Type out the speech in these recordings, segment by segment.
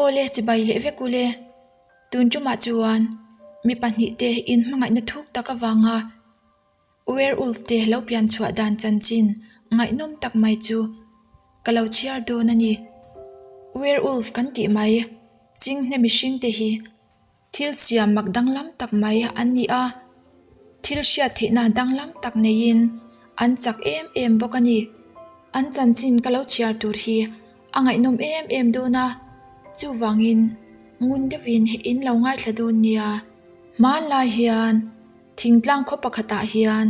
Awle chibai leh vek ule. Tun tumah chuan mi pahnihte inhmangaihna thuk tak avanga Werewolf te lo pian chhuah dan chanchin ngaihnawm tak mai chu ka lo chhiar dawn a ni. Werewolf kan tih mai chinghne mihringte hi Thil siam mak danglam tak mai an ni a, thil hriat theihna danglam tak neiin an chak em em bawk a ni. An chanchin ka lo chhiar tur hi a ngaihnawm em em dawn a, chuvangin ngun deuhin in lo ngaithla dawn nia. Hmanlai hian thingtlang khaw pakhatah hian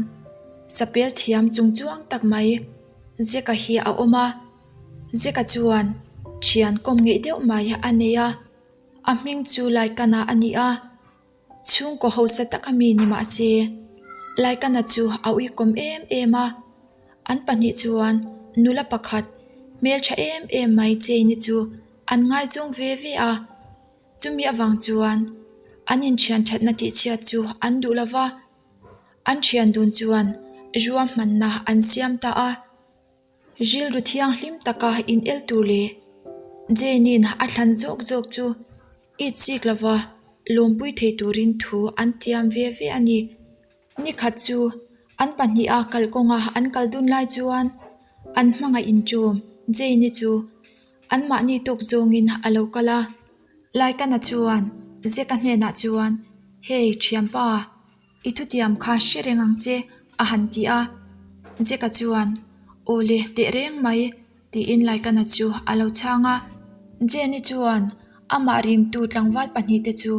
sapel thiam chung chuang tak mai Zeka hi a awm a, Zeka chuan thian kawm ngeih deuh mai a nei a. A hming chu Laikana a ni a, chhungkaw hausa taka mi ni mah se, Laikana chu a uikawm em em a. An pahnih chuan nula pakhat hmeltha em em mai Jane-i chu an ngaizawng ve ve a. Chumi avang chuan an inthian thatna tihchhiat chu an duh lo va, an thian dun chuan ruahmanna an siam ta a. Rilru thianghlim taka in el tur leh Jane-in a thlan zawk zawk chu it sik lova lawmpui thei turin thu an tiam ve ve a ni. Nikhat chu an pahniha kalkawnga an kal dun lai chuan an hmangaih inṭawm Jane-i chu anmahni tawk zawngin a lo kal a. Laikana chuan Zeka hnenah chuan, Hey ṭhianpa! I thutiam kha hre reng ang che, a han ti a. Zeka chuan, Aw le, teh reng mai, tiin Laikana chu a lo chhang a. Jenny chuan amah rimtu tlangval pahnihte chu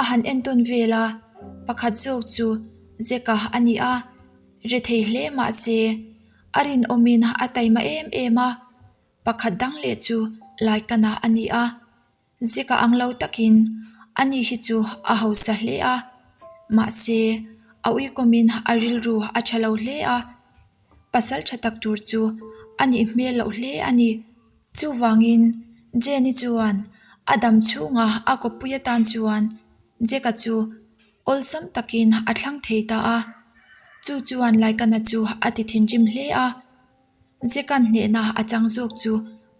a han entawn vel a, pakhat zawk chu Zeka a ni a, rethei hle mah se, a rinawmin a taima em em a, pakhat dang leh chu Laikana a ni a. Zika ang lo takin ani hi chu a hausa hle a, mahse a uikawmin a rilru a tha lo hle a, pasal tha tak tur chu a nih hmel loh hle a ni. Chuvangin Jenny chuan a dam chhunga a kawppui atan chuan Jeka chu awlsam takin a thlang thei ta a, chu chuan Laikana chu a ti thinrim hle a, Jeka'n hnehna a chang zawk chu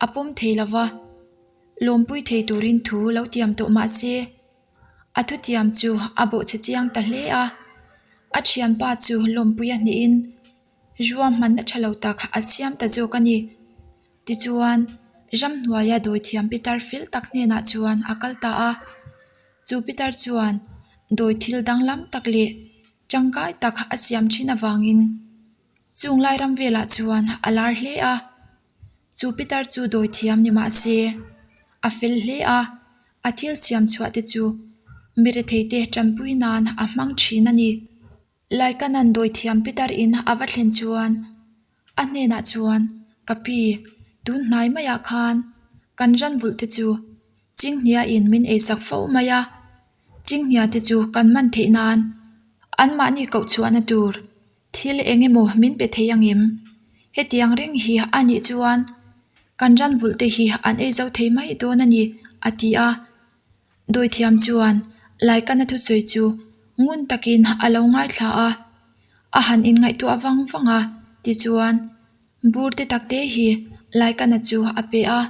a pawm thei lo va. Lawmpui thei turin thu lo tiam tawh mah se, a thutiam chu a bawhchhe chiang ta hle a. A thianpa chu lawmpui a hnihin ruahman a tha lo tak a siam ta zawk a ni. Tichuan, ramhnuaia dawithiam pitar fel tak hnenah chuan a kal ta a. Chu pitar chuan dawi thil danglam tak leh tangkai tak a siam thin avangin chung lai ram velah chuan a lar hle a. Chu pitar chu dawi thiam ni mah se, a fel hle a, a thil siam chhuah te chu mi retheite tanpui nan a hmang thin a ni. Laikana'n dawi thiam pitar in a va thlen chuan a hnenah chuan, Ka pi, tun hnai maiah khan kan ran vulh te chu Chinghnia in min eisak fo mai a, Chinghnia te chu kan man theih nan anmahni koh chhuahna tur Thil eng emaw min pe thei angem? Hetiang reng hi a nih chuan kan ran vulh te hi an ei zo thei mai dawn a ni, a ti a. Dawithiam chuan Laikana thusawi chu ngun takin a lo ngaithla a, a han inngaihtuah vang vang a, tichuan bur te tak te hi Laikana chu a pe a.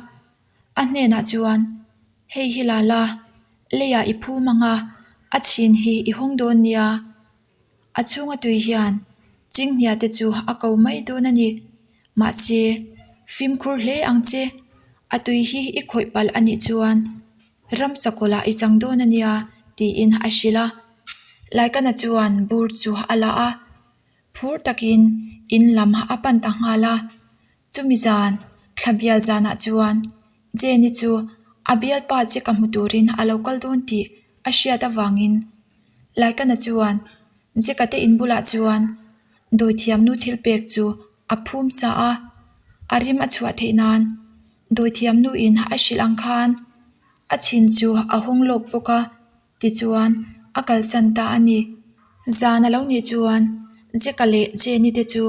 A hnenah chuan, Hei hi la la, leiah i phum ang a, a chhin hi i hawng dawn nia. A chhunga tui hian Chinghnia te chu a ko mai dawn a ni. Mahse, fimkhur hle ang che, a tui hi i khawih palh a nih chuan ramsa kawlah i chang dawn a nia tiin a hrilh a. Laikana chuan bur chu a la a, phur takin in lam a pan ta nghal a. Chumi zan, thla bial zanah chuan Jenny chu a bialpa che ka hmu turin a lo kal dawn tih a hriat avangin Laikana chuan Jeka te in bulah chuan dawithiamnu thil pek chu a phum sa a, a rim a chhuah theih nan dawithiamnu in a hrilh ang khan a chhin chu a hawng lawk bawk a tichuan a kalsan ta a ni. Zan a lo nih chuan Jeka leh Jenny te chu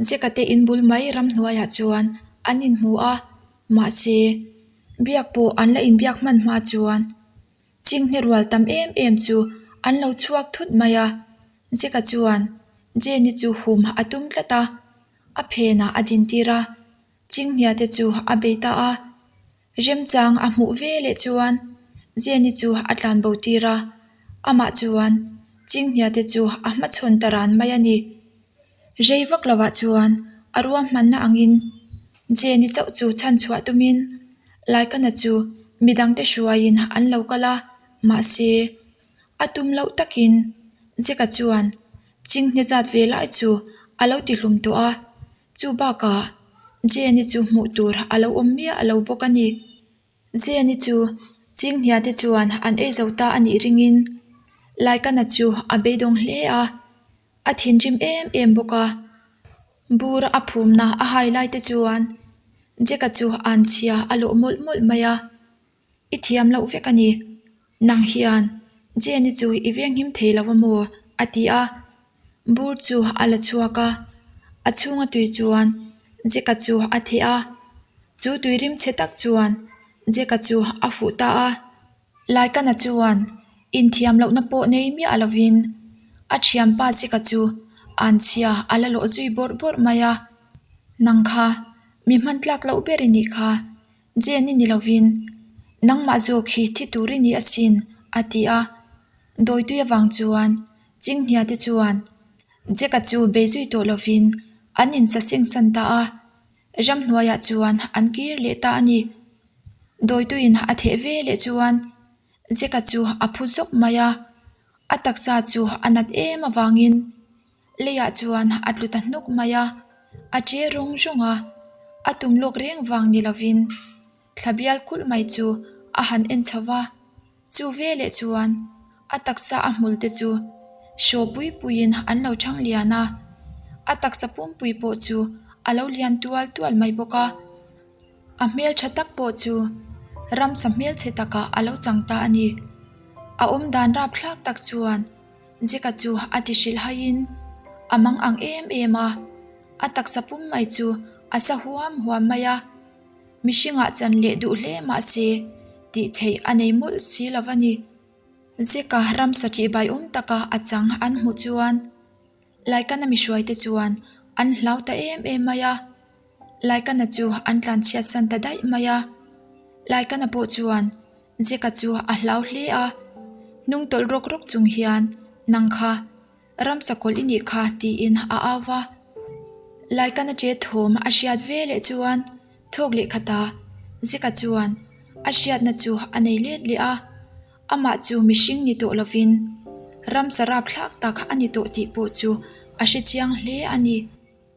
Jeka te in bul mai ramhnuaiah chuan an inhmu a, mahse biak pawh an la inbiak hman hma chuan Chinghne rual tam em em chu an lo chhuak thut mai a, Jeka chuan Jenny chu hum a tum tlat a, a phenah a dintir a, Chinghnia te chu a bei ta a. Remchang a hmuh ve leh chuan Jenny chu a tlan bo tir a, amah chuan Chinghnia te chu a hmachhawn ta ran mai a ni. Rei vak lovah chuan a ruahmanna angin Jenny chauh chu chhanchhuah tumin Laikana chu midangte hruaiin an lo kal a, mahse a tum loh takin Zeka chuan Chinghnia zat ve lai chu a lo tihlum tawh a. Chu bakah Jenny chu hmuh tur a lo awm miah lo bawk a ni. Jenny chu Chinghnia te chuan an ei zo ta a nih ringin Laikana chu a beidawng hle a, a thinrim em em bawk a. Bur a phumna a hai lai te chuan Jack-a chu anchhia a lawh mawlh mawlh mai a. I thiam loh vek a ni. Nang hian Jenny chu i venghim thei lo a maw? a ti a. Bur chu a la chhuak a, a chhunga tui chuan Jack-a chu a theh a. Chu tui rim chhe tak chuan Jack-a chu a fuh ta a. Laikana chuan inthiam lohna pawh nei miah lovin a thianpa Jack-a chu anchhia a la lawh zui bawrh bawrh mai a. Nang kha mi hman tlak loh ber i nih kha. Jenny ni lovin, Nangmah zawk hi thi tur i ni asin, a ti a. Dawitui avang chuan Chinghnia te chuan Jack-a chu bei zui tawh lovin an insaseng san ta a, ramhnuaiah chuan an kir leh ta a ni. Dawituiin a theh ve leh chuan Jack-a chu a phu zawk mai a, a taksa chu a nat em avangin Leiah chuan a tlu ta hnuk mai a, a che rawng rawng a, a tum lawk reng vang ni lovin thla bial kulh mai chu a han en chho va, chu veleh chuan a taksa a hmul te chu hraw pui puiin an lo chhang lian a, a taksa pumpui pawh chu a lo lian tual tual mai bawk a, a hmeltha tak pawh chu ramsa hmelchhe takah a lo chang ta a ni. A awmdan rapthlak tak chuan. Jeka chu a ti hrilh haiin a mang ang em em a, a taksa pum mai chu a sa huam huam mai a, mihringah chan leh duh hle mah se tih theih a nei mawlh si lo a ni. Jeka ramsa ṭihbai awm taka a chang an hmuh chuan Laikana mihruaite chuan an hlau ta em em mai a, Laikana chu an tlanchhiat san ta daih mai a, Laikana pawh chuan Zeka chu a hlau hle a, hnung tawlh rawk rawk chung hian, Nang kha, ramsa kawlh i nih kha, tiin a au va. Laikana che thawm a hriat ve leh chuan thawk leh khat a, Zeka chuan a hriatna chu a nei let leh a, amah chu mihring ni tawh lovin ramsa rapthlak tak a ni tawh tih pawh chu a hre chiang hle a ni.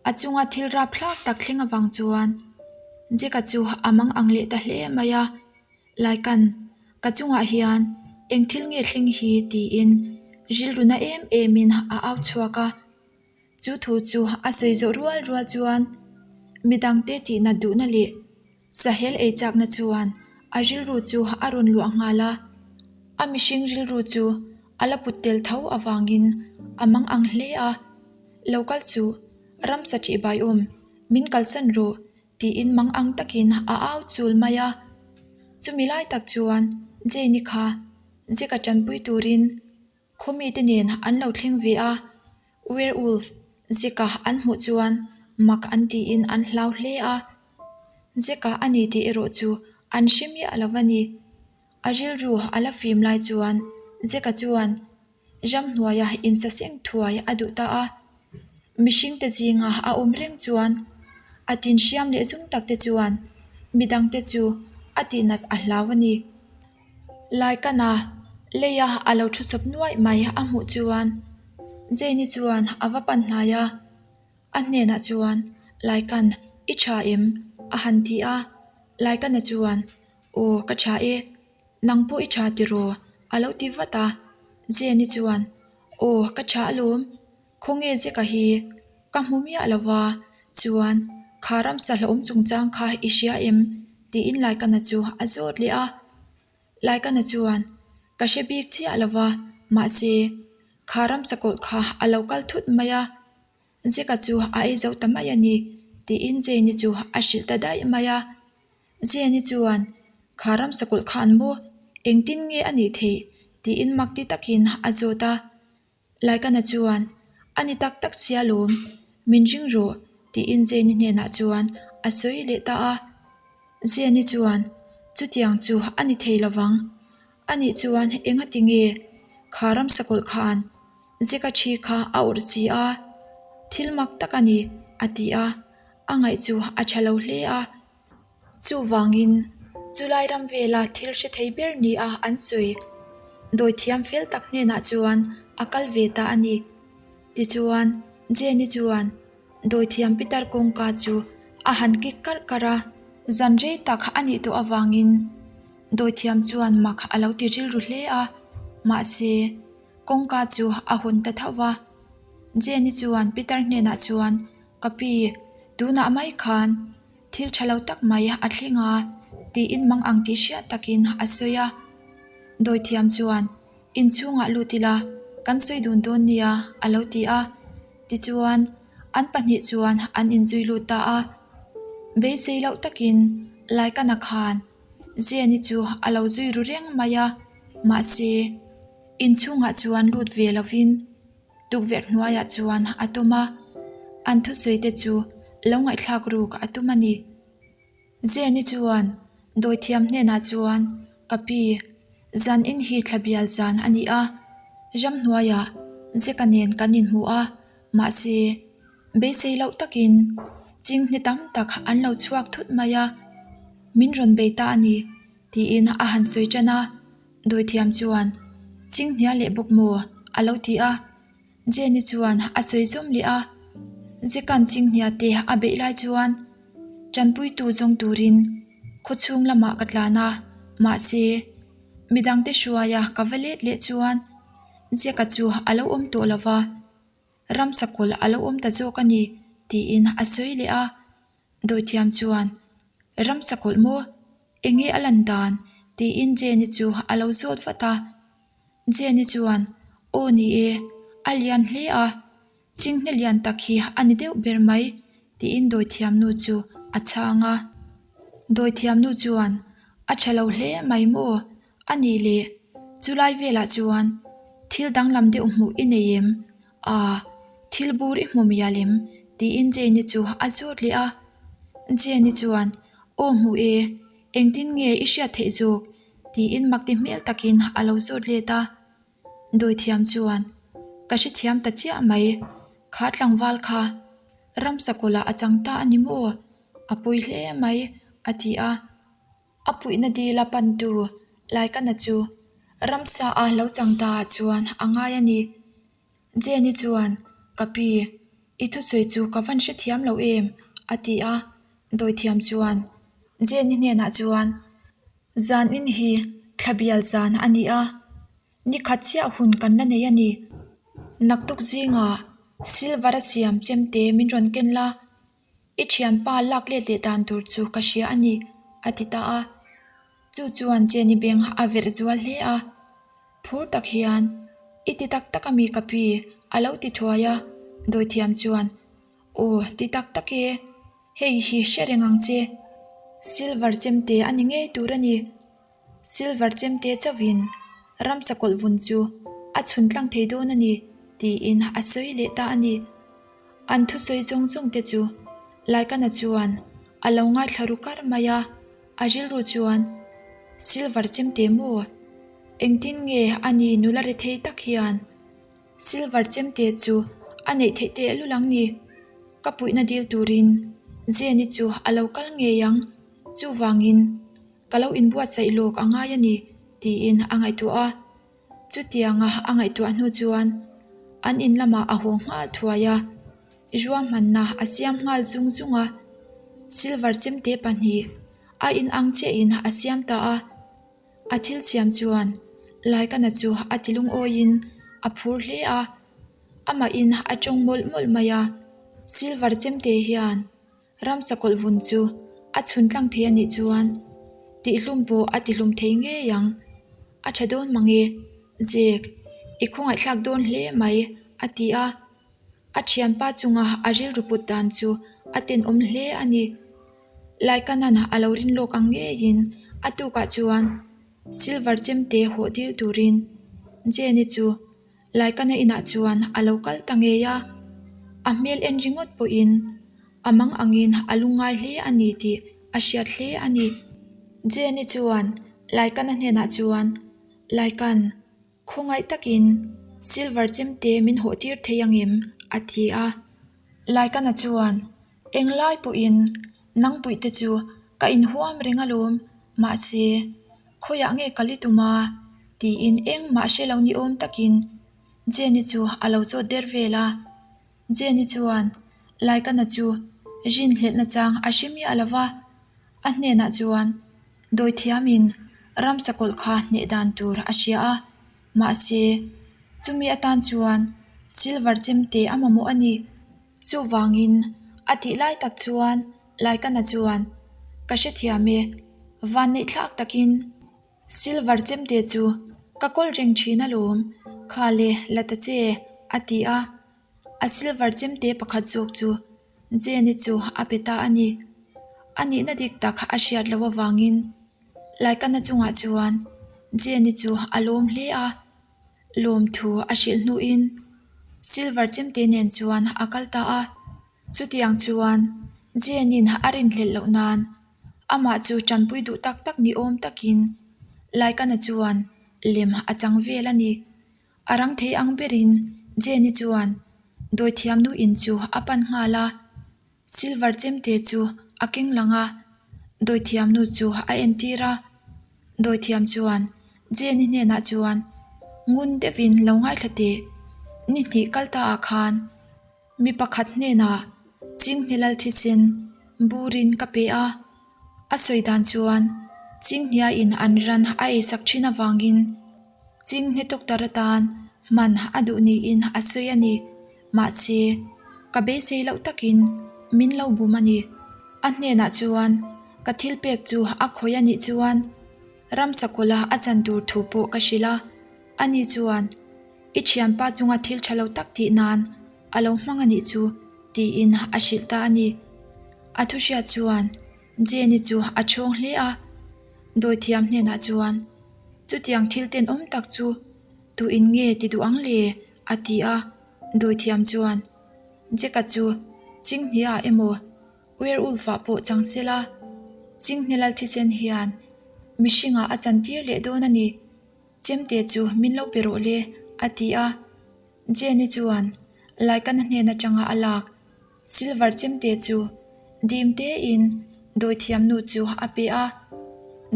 A chunga thil rapthlak tak thleng avang chuan Jack-a chu a mang ang leh ta hle mai a, Laikan, ka chungah hian eng thil nge thleng hi tiin rilruna em emin a au chhuak a. Chu thu chu a sawi zawh rual rual chuan midangte tihnat duhna leh sahel ei chakna chuan a rilru chu a rawn luah nghal a. A mihring rilru chu a la put tel tho avangin a mang ang hle a. Lo kal chu ramsa ṭihbaiawm min kalsan rawh tiin mang ang takin a au chul mai a. Chumi lai tak chuan Jane-i kha Jack-a tanpui turin khawmite nen an lo thleng ve a, Werewolf Jack-a an hmuh chuan mak an tiin an hlau hle a. Jack-a a ni tih erawh chu an hre miah lo a ni. A rilru a la fim lai chuan Jack-a chuan Ramhnuaia insaseng thuai a duh ta a, mihringte zinga a awm reng chuan a tin hriam leh zum tak te chuan midangte chu a tihnat a hlau a ni. Laikana leia a lo thu sawp nuaih mai a hmuh chuan Jane-i chuan a va pan hnai a, a hnenah chuan Laikan i tha em? a han ti a, Laikana chuan Aw ka tha e. Nang pawh i tha tiraw? A lo ti vat a. Jenny chuan, Aw, ka tha alawm. Khawnge Zeka hi? Ka hmu miah lo va. Chuan, kha ramsa hlauhawm chungchang kha i hria em? tiin Laikana chu a zawt leh a. Laikana chuan, Ka hre bik chiah lo va, mahse, kha ramsa kawlh kha a lo kal thut mai a. Zeka chu a ei zo ta mai a ni, tiin Jenny chu a hrilh ta daih mai a. Jenny chuan, Kha ramsa kulh khan maw? Engtin nge a nih theih? tiin mak ti takin a zawt a. Laikana chuan, A ni tak tak sia lawm, min ring rawh, tiin Jenny hnenah chuan a sawi leh ta a. Jenny chuan, Chutiang chu a ni thei lovang. Anih chuan engati nge kha ramsakawlh khan Zeka thi kha a awrh si a? Thil mak tak a ni, a ti a. A ngaih chu a tha lo hle a. Chuvangin, chulai ram vela thil hre thei ber nia an sawi dawithiam fel tak hnenah chuan a kal ve ta a ni. Tichuan, Jenny chuan dawithiam pitar kawngka chu a han kik karh karh a. Zan rei tak a nih tawh avangin dawithiam chuan mak a lo ti rilru hle a, mahse, kawngka chu a hawn ta tho va. Jenny chuan pitar hnenah chuan, Ka pi, tunah mai khan thil tha lo tak mai a thleng a, tiin mang ang tih hriat takin a sawi a. Dawithiam chuan, Inchhungah lut ila, kan sawi dun dawn nia, a lo ti a. Tichuan, an pahnih chuan an inzui lut ta a. Beisei loh takin Laikana khan Jenny chu a lo zui ru reng mai a, mahse, inchhungah chuan lut ve lovin, Tukverh hnuaiah chuan a tum a, an thusawi te chu lo ngaihthlak ruk a tum a ni. Jenny chuan dawithiam hnenah chuan, Ka pi, zan in hi thla bial zan a ni a, ramhnuaiah Zeka nen kan inhmu a, mahse, beisei loh takin chinghne tam tak an lo chhuak thut mai a, min rawn bei ta a ni, tiin a han sawi tan a. Dawithiam chuan, Chinghnia leh bawk maw? a lo ti a. Jenny chuan a sawi zawm leh a. Zekan Chinghnia te a beih lai chuan tanpuitu zawng turin khawchhung lamah ka tlan a, mahse, midangte hruaia ka va let leh chuan Zeka chu a lo awm tawh lo va, ramsakawlh a lo awm ta zawk a ni, tiin a sawi leh a. Dawithiam chuan, Ramsa kawlh maw? Enge a lan dan? tiin Jenny chu a lo zawt vat a. Jenny chuan, Aw ni e, a lian hle a, chinghne lian tak hi a ni deuh ber mai, tiin dawithiam nu chu a chhang a. Dawithiam nu chuan, A tha lo hle mai maw? A nih leh, chulai velah chuan thil danglam deuh hmuh i nei em? A, thil bur i hmu mial em? tiin Jane-i chu a zawt leh a. Jane-i chuan, Aw hmu e, engtin nge i hriat theih zawk? tiin makti hmel takin a lo zawt let a. Dawithiam chuan, Ka hrethiam ta chiah mai, kha tlangval kha ramsa kawlah a chang ta a ni maw? A pawi hle mai, a ti a. A puihna dila pantu Laikana chu ramsa a lo chang ta ah chuan a ngai a ni. Jenny chuan, Ka pi, i thusawi chu ka van hrethiam lo em? a ti a. Dawithiam chuan Jenny hnenah chuan, Zan in hi thlabial zan a ni a, ni khat chiah hun kan la nei a ni. Naktuk zingah silver a siam chemte min rawn ken la. I thianpa lak let leh dan tur chu ka hria a ni, a ti ta a. Chu chuan Jenny beng a verh zual hle a. Phur tak hian, I ti tak tak a mi ka pi, a lo ti thuai a. Dawithiam chuan, Aw, ti tak tak e, hei hi hre reng ang che. Silver chemte a ni ngei tur a ni. Silver chemte chauhin ramsa kawlh vun chu a chhun tlang thei dawn a ni, tiin a sawi leh ta a ni. An thusawi zawng zawng te chu Laikana chuan a lo ngaithla ru kar mai a, a rilru chuan, Silver chemte maw? Engtin nge a ni nula ri thei tak hian Silver chemte chu a neih theih tehlul ang ni? Ka puihna dil turin Jenny chu a lo kal ngei ang, chuvangin Ka lo inbuatsaih lawk a ngai a ni, tiin a ngaihtuah a. Chutianga a ngaihtuah hnu chuan an in lamah a haw nghal thuai a, ruahmanna a siam nghal zung zung a. Silver chemte pahnih a inang chiahin a siam ta a. A thil siam chuan Laikana chu a ti lungawiin a phur hle a, amahin a tawng mawlh mawlh mai a. Silver chemte hian Ramsa kawlh vun chu a chhun tlang thei a nih chuan tihhlum pawh a tihlum thei ngei ang. A tha dawn mang e, Zek, i khawngaihthlak dawn hle mai, a ti a. A thianpa chunga a rilru put dan chu a tenawm hle a ni. Laikanan a lo rin lawk ang ngeiin a tukah chuan silver chemte hawh dil turin Jenny chu Laikana inah chuan a lo kal ta ngei a, a hmel en ringawt pawhin a mang angin a lungngai hle a ni tih a hriat hle a ni. Jenny chuan Laikana hnenah chuan, Laikan, khawngaih takin silver chemte min hawh tir thei angem? a ti a. Laikana chuan, Englai pawhin nangpuih te chu ka inhuam reng alawm, mahse, khawiah nge ka li tum a? tiin engmah hre lo ni awm takin Jenny chu a lo zawt der vel a. Jenny chuan Laikana chu rinhlelhna chang a hre miah lo va, a hnenah chuan dawithiamin ramsa kawlh kha hneh dan tur a hria a, mahse, chumi atan chuan silver chemte a mamawh a ni. Chuvangin a tih lai tak chuan Laikana chuan, Ka hrethiam e, vanneih thlak takin Silver chemte chu ka kawl reng thin alawm, kha le la ta che, a ti a. A silver chemte pakhat zawk chu Jenny chu a pe ta a ni. A nihna dik tak a hriat loh avangin Laikana chungah chuan Jenny chu a lawm hle a, lawmthu a hrilh hnuin silver chemte nen chuan a kal ta a. Chutiang chuan Jane-in a rinhlelh loh nan amah chu tanpui duh tak tak ni awm takin Laikana chuan lem a chang vel a ni. A rang thei ang berin Jane-i chuan dawithiam nu in chu a pan nghal a, silver chemte chu a keng lang a, dawithiam nu chu a entir a. Dawithiam chuan Jane-i hnenah chuan ngun deuhin lo ngaithla teh, ni hnih kal ta ah khan Mi pakhat hnenah Chinghne thisen burin ka pe a, a sawi dan chuan Chinghniain an ran a eisak thin avangin Chinghne doctor atan hman a duh niin a sawi a ni. Mahse, ka beisei loh takin min lo bum a ni. A hnenah chuan ka thil pek chu a khawih a nih chuan ramsa kawla a chan tur thu pawh ka hrilh a, ani chuan I thianpa chunga thil tha lo tak tih nan a lo hmang a nih chu tiin a hrilh ta a ni. A thu hriat chuan Jenny chu a chhawng hle a, dawithiam hnenah chuan chutiang thil tenawm tak chu tuin nge ti duh ang le? a ti a, dawithiam chuan Jack-a chu Chinghnia emaw Werewolf-ah pawh chang se la, Chinghne lal thisen hian mihringah a chantir leh dawn a ni. Chemte chu min lo pe rawh le, a ti a. Jenny chuan Laikana hnen atanga a lak silver chemte chu dim tein dawithiam nu chu a pe a.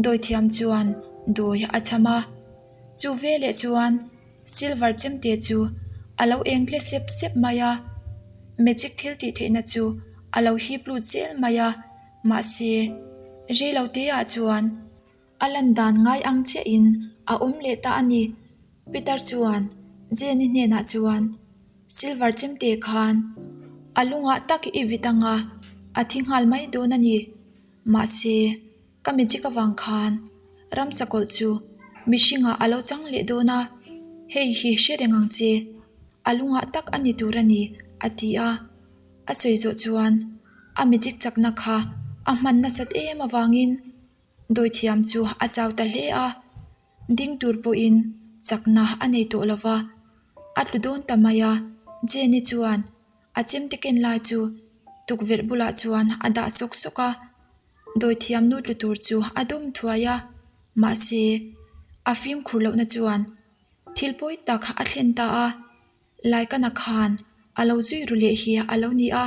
Dawithiam chuan dawi a cham a. Chu veleh chuan silver chemte chu a lo eng tle sep sep mai a. Magic thil tih theihna chu a lo hip lut zel mai a. Mahse, reiloteah chuan. A lan dan ngai ang chiahin a awm leh ta a ni. Peter chuan Jenny hnenah chuan, Silver chemte khan a lungah tak i vit anga a thi nghal mai dawn a ni. Mahse, ka magic avang khan ramsa kawlh chu mihringah a lo chang leh dawn a, hei hi hre reng ang che, a lungah tak a ni tur a ni, a ti a. A sawi zawh chuan a magic chakna kha a hman nasat em avangin Dawithiam chu a chau ta hle a, ding tur pawhin chakna a nei tawh lo va, a tlu dawn ta mai a. Jenny chuan a chemte ken lai chu tukverh bulah chuan a dah sawk sawk a, dawithiam nu tlu tur chu a dawm thuai a, mahse a fimkhur lohna chuan thil pawi tak a thlen ta a. Laikana khan a lo zui ru leh hi a lo ni a,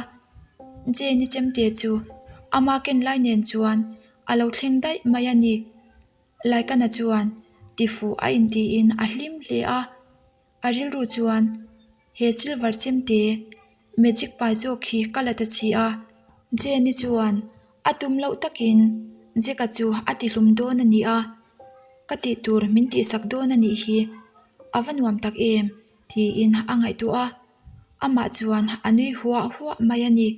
Jenny chemte chu ama ken lai nen chuan a lo thleng daih mai a ni. Laikana chuan tifuh a intiin a hlim hle a, a rilru chuan he silver chemte magic pai zawk hi ka la ta chi a. Jenny chuan a tum loh takin Jack-a chu a tihlum dawn a ni a, ka tih tur min tihsak dawn a nih hi, a va nuam tak em? tiin a ngaihtuah a, amah chuan a nui huah huah mai a ni.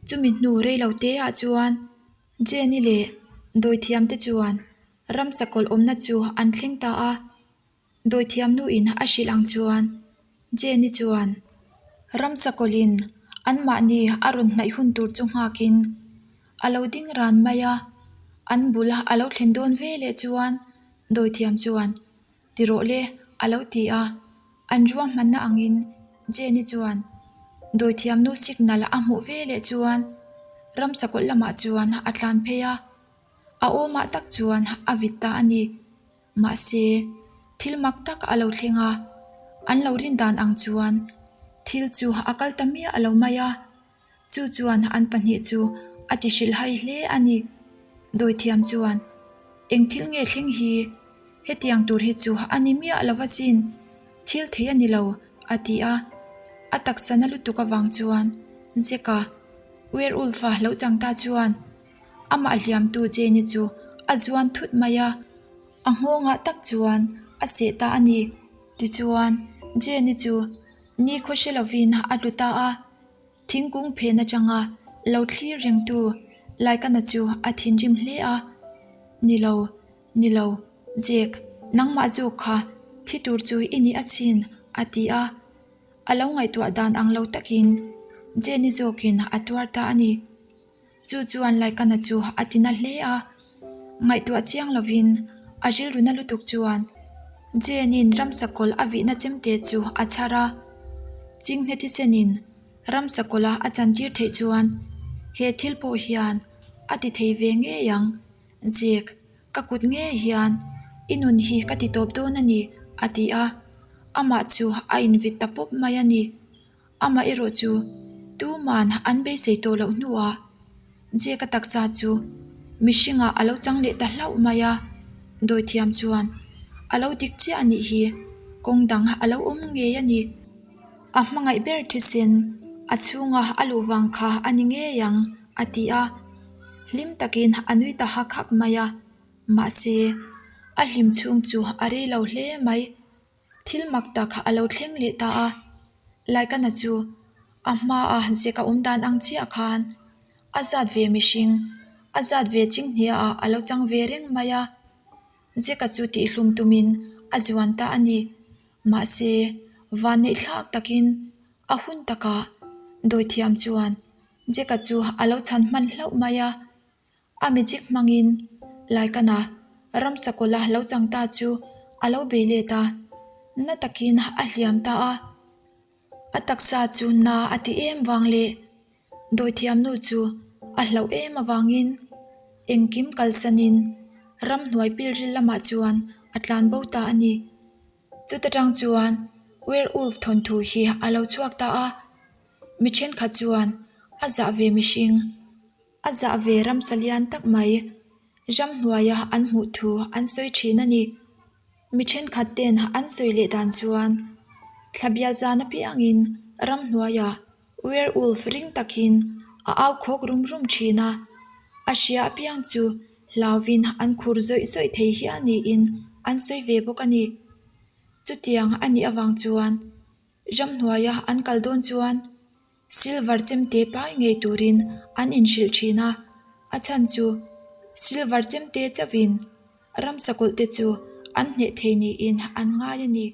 Chumi hnu reilo te ah chuan Jenny leh dawithiam te chuan ramsa kawlh awmna chu an thleng ta a, dawithiam nu in a hrilh ang chuan Jenny chuan ramsa kawlhin anmahni a rawn hnaih hun tur chu nghakin a lo ding ran mai a, an bul a lo thlen dawn ve leh chuan dawithiam chuan Ti rawh le, a lo ti a. An ruahmanna angin Jenny chuan dawithiamnu signal a hmuh ve leh chuan ramsa kawlh lamah chuan a tlan phei a. A awmah tak chuan a vit ta a ni. Mahse, thil mak tak a lo thleng a, an lo rin dan ang chuan thil chu a kal ta miah lo mai a. Chu chuan an pahnih chu a ti hrilhhai hle a ni. Dawithiam chuan, Eng thil nge thleng hi? Hetiang tur hi chu a ni miah lo asin, thil thei a ni lo, a ti a. A taksa na lutuk avang chuan Zeka, werewolf-a lo chang ta chuan amah hliamtu Jane-i chu a zuan thut mai a, a nghawngah tak chuan a seh ta a ni. Tichuan, Jane-i chu nikhaw hre lovin a tlu ta a. Thingkung phen atanga lo thlir rengtu Laikana chu a thinrim hle a, Ni lo, ni lo, Jake, nangmah zawk kha thi tur chu i ni asin, a ti a. A lo ngaihtuah dan ang lo takin Jenny zawkin a tuar ta a ni. Chu chuan Laikana chu a ti na hle a, ngaihtuah chiang lovin a rilru na lutuk chuan Jane-in ramsa kawlh a vihna chemte chu a chhar a, Chinghne thisenin ramsa kawlha a chantir theih chuan he thil pawh hian a ti thei ve ngei ang, Jake, ka kut ngei hian i nun hi ka ti tawp dawn a ni, a ti a, amah chu a invit ta pawp mai a ni. Amah erawh chu tuman an beisei tawh loh hnuah Jake-a taksa chu mihringah a lo chang leh ta hlauh mai a, dawithiam chuan a lo dik chiah a nih hi, kawng dang a lo awm ngei a ni. A hmangaih ber thisen a chhunga a luh vang kha a ni ngei ang a ti a, hlim takin a nui ta hak hak mai a, mahse a hlim chhung chu a rei lo hle mai. Thil mak tak a lo thleng leh ta a, Laikana chu a hmaa zek a awm dan ang chiah khan a zat ve mihring, a zat ve chinghniaah a lo chang ve reng mai a, Zeka chu tihhlum tumin a zuan ta a ni. Mahse, vanneih thlak takin a hun takah dawithiam chuan Zeka chu a lo chhan hman hlauh mai a. A magic hmangin Laikana ramsa kawla lo chang ta chu a lo bei let a, na takin a hliam ta a. A taksa chu na a ti em vang leh dawithiamnu chu a hlauh em avangin engkim kalsanin ramhnuai pilril lamah chuan a tlan bo ta a ni. Chuta tang chuan werewolf thawnthu hi a lo chhuak ta a, mi thenkhat chuan a zah ve mihring. A zah ve ramsa lian tak mai ramhnuaia an hmuh thu an sawi thin a ni. Mi thenkhat ten an sawi leh dan chuan thlabia zan apiangin ramhnuaia werewolf ring takin a au khawk rum rum thin a, a hria apiang chu hlauvin an khur zawih zawih thei hial niin an sawi ve bawk a ni. Chutiang a nih avang chuan ramhnuaia an kal dawn chuan Silver chemte pai ngei turin an inhrilh thin a, a chhan chu silver chemte chauhin ramsakawlh te chu an hneh thei niin an ngai a ni.